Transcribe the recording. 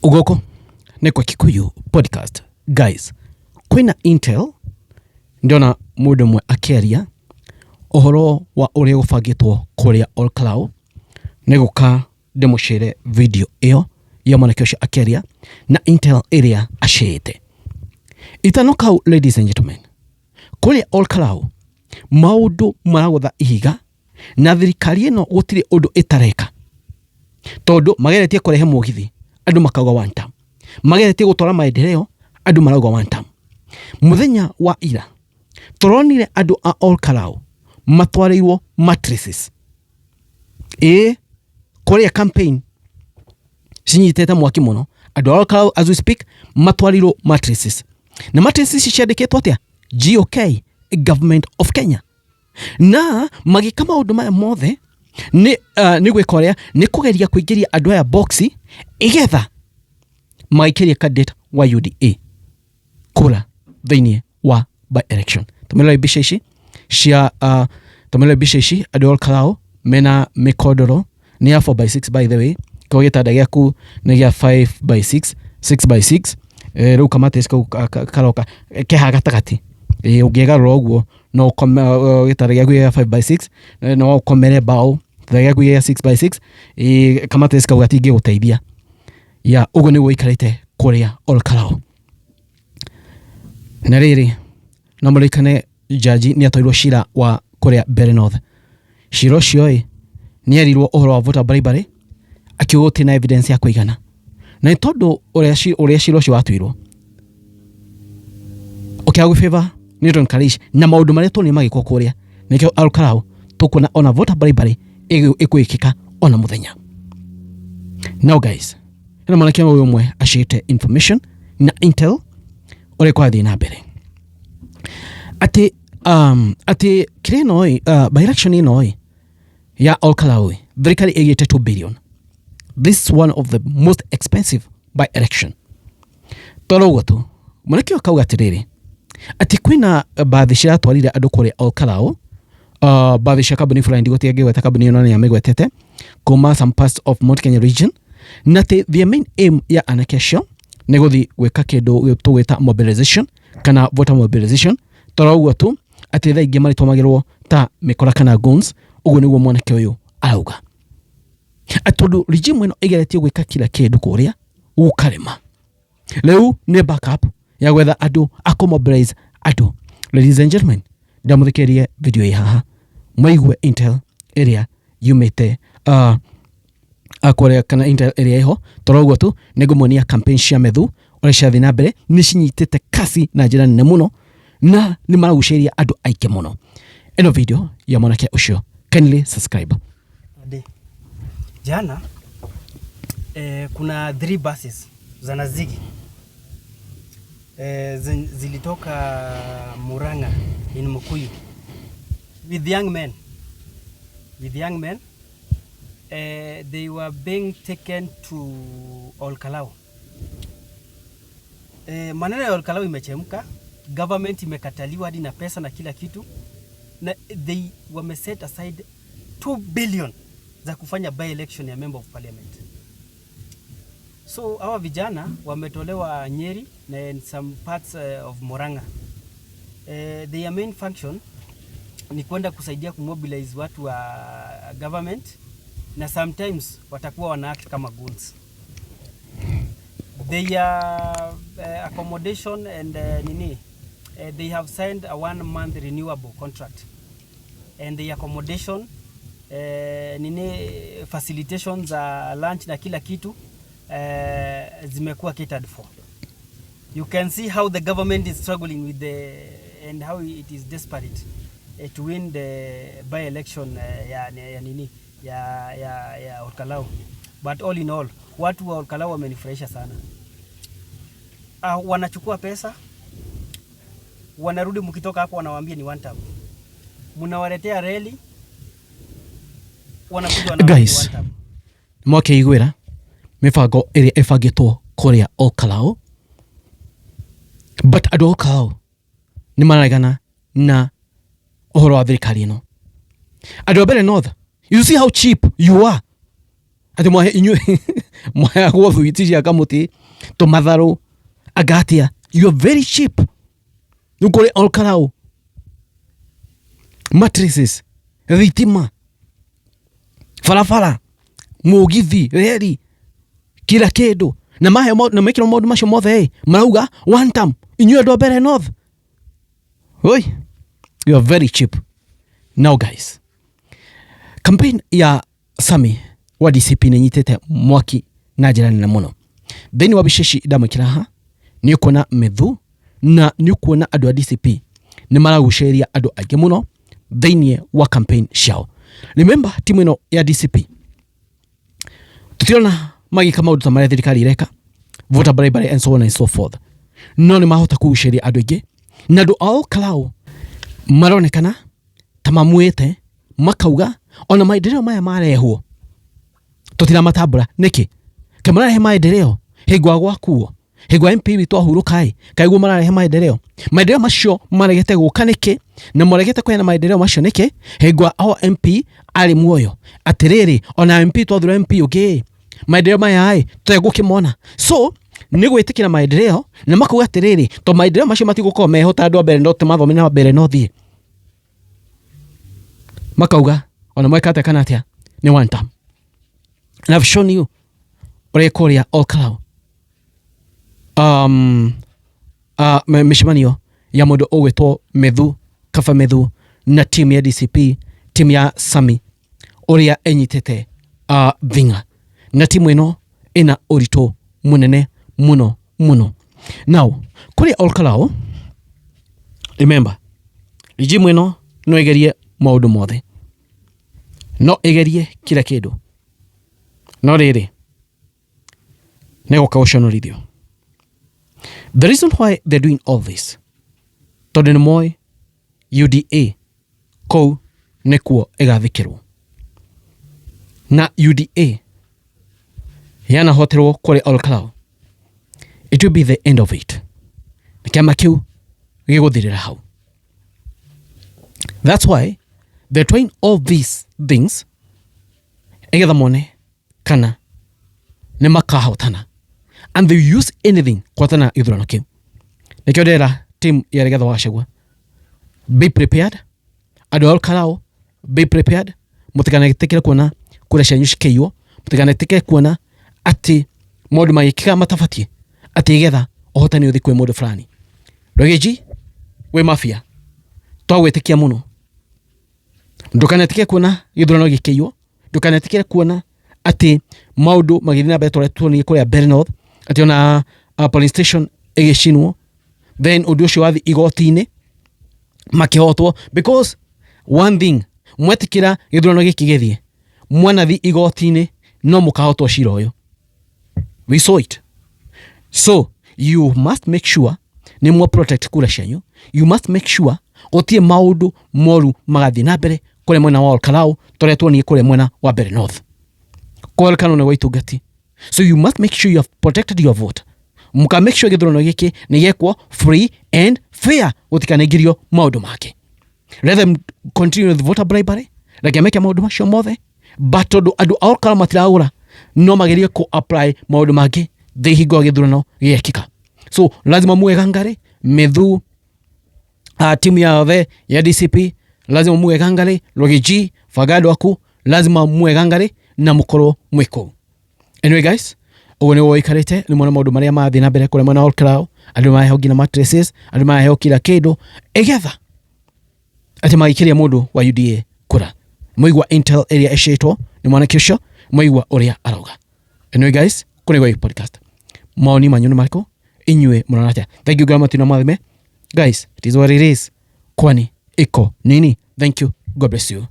Gũkũ nĩ kwa Kikuyu Podcast. Guys, kwĩna intel ndĩrona mũndũ ũmwe akĩaria ũhoro wa ũrĩa gũbangĩtwo kũrĩa Olkalau. Nĩ gũka ndĩmũcĩre video ĩyo ya mwanake ũcio akĩaria na intel ĩrĩa acĩĩte. Itano kau, ladies and gentlemen, kũrĩa Olkalau maũndũ maragũtha ihiga na thirikari ĩno gũtirĩ ũndũ ĩtareka, tondũ mageretie kũrehe mũgithi andũ makauga one term, mageretie gũtwara maendeleo andũ marauga one term. Mũthenya wa ira tũronire andũ a Olkalau matwarĩirwo mattresses, ĩĩ, kũrĩa campaign cinyitĩte mwaki mũno. Andũ a Olkalau, as we speak, matwarĩirwo mattresses, na mattresses ici ciandĩkĩtwo atĩa? GOK, Government of Kenya. Na magĩka maũndũ maya mothe nĩ gwĩka ũrĩa nĩ kũgeria kũingĩria andũ aya boxi igetha magaikĩria candidate wa UDA kura thĩinĩ wa by election. Tũmerore mbica ici cia tũmerore mbica ici, andũ a Olkalau mena mĩkondoro nĩ ya 4 by 6, by the way. Ko gĩtanda gĩaku nĩ gĩa 5 by 6, 6 by 6, rĩu kamattress kau karoka keha gatagatĩ. Ũngĩgarũra ũguo no ũkome. Gĩtanda gĩaku gĩa 5 by 6 no ũkomere mbaũ. Gĩtanda gĩaku gĩa 6 by 6, kamattress kau gatingĩgũteithia. Ya ũguo nĩguo ikarĩte kũrĩa Olkalau. Na rĩrĩ, no mũririkane jaji nĩ atwarirwo cira wa kũrĩa Mbeere North. Cira ũcio ĩ nĩ erirwo ũhoro wa voter bribery, akiuga gũtirĩ na evidence ya kũigana, na nĩ tondũ ũrĩa cira ũcio watuirwo ũkĩaga gwĩ favor Newton Karish na maũndũ marĩa tuonire magĩkwo kũrĩa. Nĩkĩo Olkalau tũkuona ona voter bribery ĩgwĩkĩka ona mũthenya. Now guys, hena mwanake ũyũ ũmwe acĩte information na intel ũrĩa kũrathiĩ na mbere atĩ kĩrĩa ĩno ĩ by election ĩno ĩ ya Olkalau ĩ thirikari ĩgĩte 2 billion. This is one of the most expensive by election. Toro ũguo tu, mwanake ũyũ akauga atĩrĩrĩ, atĩ kwĩna mbathi ciratwarire andũ kũrĩa Olkalau, mbathi cia kambuni fulani, ndigũtiga ngĩgweta kambuni ĩyo no nĩ amĩgwetete, kuma some parts of Mount Kenya region, na atĩ their main aim ya anake acio nĩ gũthiĩ gwĩka kĩndũ tũgwĩta mobilization kana voter mobilization. Toro ũguo tu, atĩ thaa ingĩ marĩtũmagĩrwo ta mĩkora kana goons. Ũguo nĩguo mwanake ũyũ arauga, atĩ tondũ regime ĩno ĩgeretie gwĩka kila kĩndũ kũrĩa gũkarema, rĩu nĩ backup ya gwetha andũ a kũmobilize andũ. Ladies and gentlemen, ndamũthikĩrĩrie video ĩ haha mũigue intel ĩrĩa yumĩte kũrĩa kana intel ĩrĩa ĩho. Toro ũguo tu, nĩ ngũmuonia campaign cia Methu ũrĩa cirathiĩ na mbere. Nĩ cinyitĩte kasi na njĩra nene mũno na nĩ maragucĩrĩria andũ aingĩ mũno. Ĩno video ya mwanake ũcio, kindly subscribe. Ade. Jana kuna three buses za Nazigi zilitoka Murang'a in Mukuyu with young men. With young men, they were being taken to Olkalau. Maneno ya Olkalau imechemka, government imekataliwa hadi na pesa na kila kitu, na they wame set aside 2 billion za kufanya by election ya member of parliament. So hawa vijana wametolewa Nyeri na in some parts of Murang'a. Their main function ni kwenda kusaidia kumobilize watu wa government, na sometimes watakuwa wana act kama goons. Their accommodation and nini, they have signed a one month renewable contract, and the accommodation, nini, facilitation za lunch na kila kitu zimekuwa catered for. You can see how the government is struggling with the and how it is desperate to win the by election ya nini ya Olkalau. But all in all, watu wa Olkalau wamenifurahisha sana. Wanachukua pesa, wanarudi, mkitoka hapo wanawaambia ni one term. Mnawaletea reli, wanakuja wanawaambia ni Guys, one term. Mwakĩiguĩra mĩbango ĩrĩa ĩbangĩtwo kũrĩa Olkalau, but andũ a Olkalau nĩ mararegana na ũhoro wa thirikari ĩno. Andũ a Mbeere North, you see how cheap you are. Atĩ mwahe inyuĩ mwaheagwo thwiti cia kamũtĩ, tũmatharũ, anga atĩa. You are very cheap. Rĩu kũrĩ Olkarau, mattresses, thitima, barabara, mũgithi, reri, kila kĩndũ. Na maheo na mekĩrwo maũndũ macio mothe ĩ, marauga one term, inyuĩ andũ a Mbeere North. Oi, you are very cheap. Now guys, campaign ya Sami wa DCP nĩ nyitĩte mwaki na njĩra nene mũno. Thĩinĩ wa mbica ici ndamwĩkĩra haha, nĩ ũkuona Methu na nĩ ũkuona andũ a DCP nĩ maragucĩrĩria andũ aingĩ mũno thĩinĩ wa campaign ciao. Remember, timu ĩno ya DCP tũtirona magĩka maũndũ ta marĩa thirikari ĩreka, voter bribery and so on and so forth, no nĩ mahota kũgucĩrĩria andũ aingĩ na andũ ao Kalau maronekana ta mamuĩte makauga ona maendeleo maya marehwo tũtiramatambũra. Nĩkĩ kaĩ mararehe maendeleo hingo ya gwakuo, hingo ya MP witũ ahurũka ĩ, kaiguo mararehe maendeleo? Maendeleo macio maregete gũka nĩkĩ? Na maregete kũheana maendeleo macio nĩkĩ hingo ya o MP arĩ muoyo? Atĩrĩrĩ, ona MP twathura MP ũngĩ, maendeleo maya ĩ tũtegũkĩmona. So nĩ gwĩtĩkĩra maendeleo na makauga atĩrĩrĩ, to maendeleo macio matigũkorwo meho ta andũ a mbere no tũmathome na mbere no thiĩ makauga ona mweka atĩa kana atĩa nĩ one term. And I've shown you ũrĩa kũrĩa Olkalau mĩcemanio ya mũndũ ũgwĩtwo Methu Kaba Methu na timu ya DCP, timu ya Sami ũrĩa ĩnyitĩte thing'a, na timu ĩno ĩna ũritũ mũnene mũno mũno. Now kũrĩa Olkalau, remember, regime ĩno no ĩgerie maũndũ mothe, no ĩgerie kila kĩndũ, no rĩrĩ nĩ gũka gũconorithio. The reason why they're doing all this, tondũ nĩ moĩ UDA kũu nĩkuo ĩgathikĩrwo, na UDA yanahoterwo kũrĩ Olkalau, it will be the end of it, na kĩama kĩu gĩgũthirĩra hau. That's why they're trying all these things igetha mone kana nĩ makahotana, and they use anything kũhotana gĩthurano kĩu. Nĩkĩo ndĩrera team ya Rigathĩ wa Gachagua, be prepared. Andũ a Olkalau, be prepared. Mũtikanetĩkĩre kuona kura cianyu cikĩiywo. Mũtikanetĩkĩre kuona atĩ maũndũ magĩkĩka matabatiĩ atĩ getha ũhotani ũthiĩ kwĩ mũndũ fulani. Rwĩgĩji wĩ mafia, twagwĩtĩkia mũno. Ndũkanetĩkĩre kuona gĩthurano gĩkĩiywo. Ndũkanetĩkĩre kuona atĩ maũndũ magĩthiĩ na mbere ta ũrĩa tuonire kũrĩa Mbeere North, atĩ ona polling station ĩgĩcinwo, then ũndũ ũcio wathiĩ igoti-inĩ makĩhotwo. Because one thing, mwetĩkĩra gĩthurano gĩkĩ gĩthiĩ, mwanathi igoti-inĩ no mũkahotwo cira ũyũ. We saw it. So you must make sure nĩ mwa protect kura cianyu. You must make sure gũtirĩ maũndũ moru magathiĩ na mbere kũrĩa mwena wa Olkalau ta ũrĩa tuonire kũrĩa mwena wa Mbeere North. Kwa Olkalau nĩ gwa itungati. So you must make sure you have protected your vote. Muka make sure gĩthurano gĩkĩ nĩ gĩekwo free and fair, gũtikanaingĩrio maũndũ make. Let them continue with voter bribery, reke meke maũndũ macio mothe, but tondũ andũ a Olkalau matiragũra, no magerie ku apply maũndũ mangĩ thĩ hingo ya gĩthurano gĩekĩka. So lazima muwe gangari. Methu, timu yothe ya DCP, lazima muwe gangari. Rwagiji Fagado waku, lazima muwe gangari na mũkorwo mwĩ kũu. Anyway guys, ũguo nĩguo wĩikarĩte. Nĩ mwona maũndũ marĩa marathiĩ na mbere kũrĩa mwena wa Olkalau. Andũ maraheo nginya mattresses, andũ maraheo kila kĩndũ ĩgetha atĩ magĩkĩria mũndũ wa UDA kura. Mũigua intel ĩrĩa ĩcĩtwo nĩ mwanake ũcio, mũigua ũrĩa arauga. Anyway guys, kũrĩ gwa podcast, maoni manyu nĩ marĩkũ? Inyuĩ mũrona atĩa? Thank you grama mathime. Guys, it is what it is. Kwani iko nini? Thank you, God bless you.